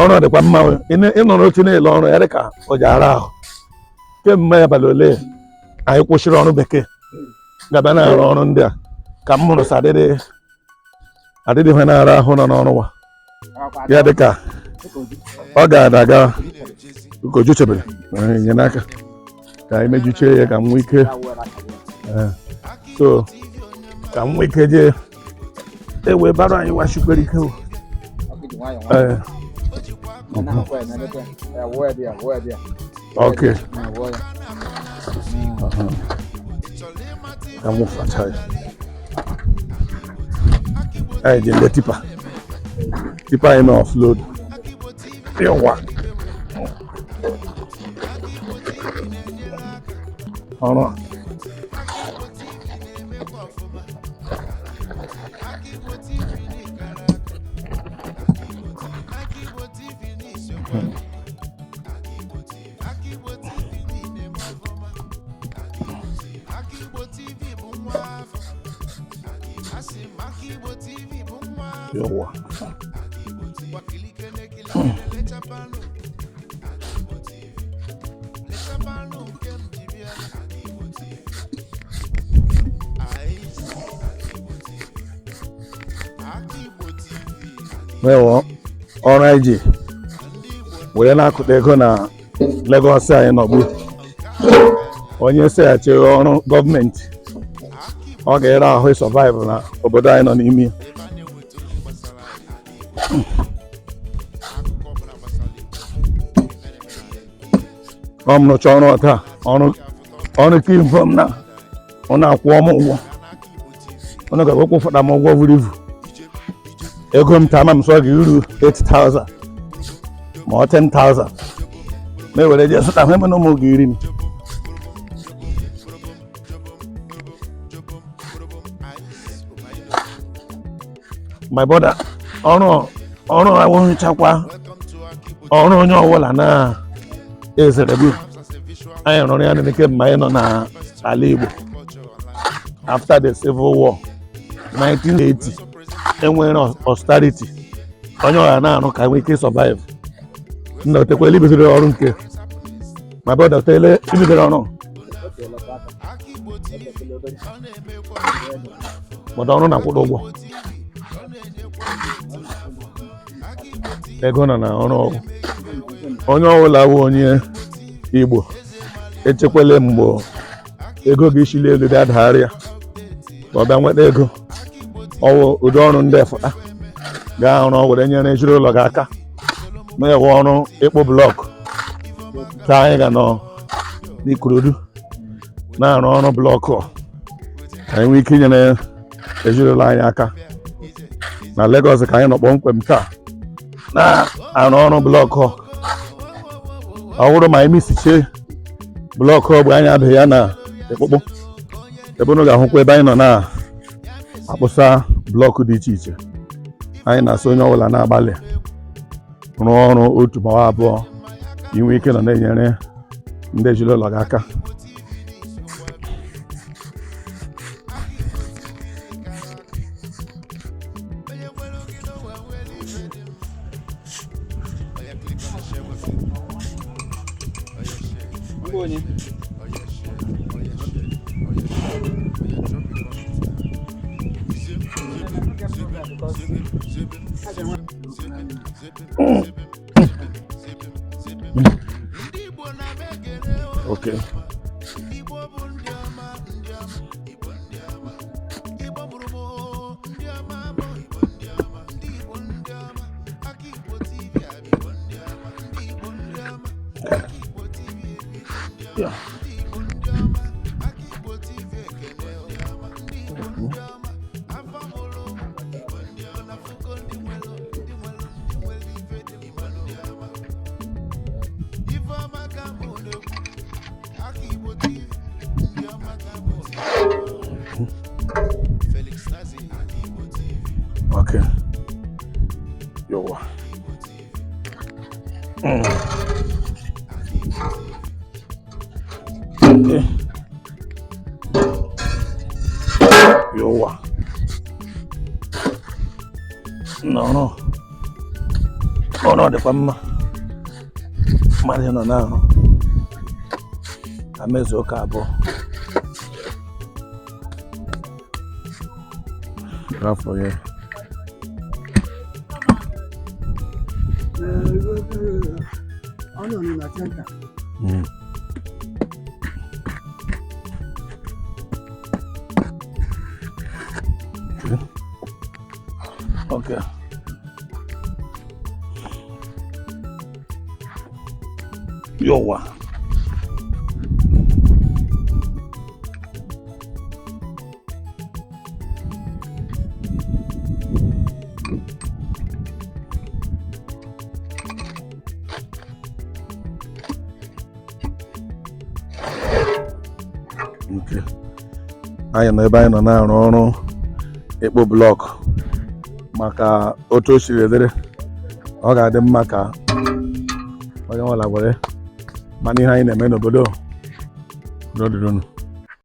Ọrụ dịkwa mma. Ịnọrọ otu na-ele ọrụ ya dịka o ji ara ahụ. Kemgbe abalị ole anyị kwụsịrị ọrụ bekee gaba na-arụ ọrụ ndị a, ka m hụrụ sị adịdị ihe na-ara ahụ nọ n'ọrụ wa ya dịka ọ ga-ada aga Ugoju chebere nye n'aka ka anyị mejuchie ya ka m nwee ike so ka m nwee ike jee ewe barrow anyị washikwere ike. Okay, ka m wụfacha ya. Anyị ji ndị tipper tipper anyị na offload ịwa ọrụ a. Yọwa. Ewo, ọrụ anyị ji were na-akụta ego na Lagos anyị nọgbu. Onye seghachi ọrụ gọọmenti, ọ ga-ere ahụ survive na obodo anyị nọ n'ime ya. Ọ m rụcha ọrụ taa, ọrụ ka m na ọ na-akwụ m ụgwọ, ọ ga-akwụ fụta m ụgwọ buru ibu. Ego m taa ma m sọ ga-eru 8000 ma ọ 10,000, ma ewere jee zụta ihe na ụmụ ga-eri m. My brother, ọrụ awụchakwa ọrụ onye ọbụla na-ezerebu. Anyị rụrụ ya n'ike mgbe anyị nọ n'ala Igbo after the Civil War 1980. Enwere austerity, onye ọha na-arụ ka nwee ike survive. Nna, otekwele ibidoro ọrụ nke, my brother, otele ibidoro ọrụ, but ọrụ na-akwụdo ụgwọ. Ego nọ na ọrụ. Onye ọbụla bụ onye Igbo, echekwele mgbe ego gị shili elu bịa dagharịa ka ọ bịa nweta ego. Ọwụ ụdị ọrụ ndị fụta gaa ọrụ were nyere ezinụlọ gị aka, na-ewe ọrụ ịkpụ block. Taa anyị ga nọ n'Ikorodu na-arụ ọrụ block ka anyị nwee ike inyere ezinụlọ anyị aka. Na Lagos ka anyị nọ kpọmkwem taa na-arụ ọrụ block. Ọ bụrụ ma anyị misichie block ogbe anyị abịaghị ya na ịkpụkpụ ebe unu ga-ahụkwa ebe anyị nọ na-akpụsa block dị iche iche. Anyị na-asị onye ọbụla na-agbalị rụọ ọrụ otu ma ọ abụọ, inwe ike nọ na-enyere ndị ezinụlọ gị aka. Okay. Yeah. Okay. Yowa. Okay. Yowa. No. Ọrụ dịkwa mma, mmadụ nọ na-arụ ka mezuo ụka 2. Afọ ya. Ọ nọ na center. Okay. Yọwa. Okay. Anyị nọ ebe anyị nọ na-arụ ọrụ ịkpụ block maka otu o siri dịrị, ọ ga-adị mma ka onye ọbụla were mana ihe anyị na-eme n'obodo. Udo dịrị unu.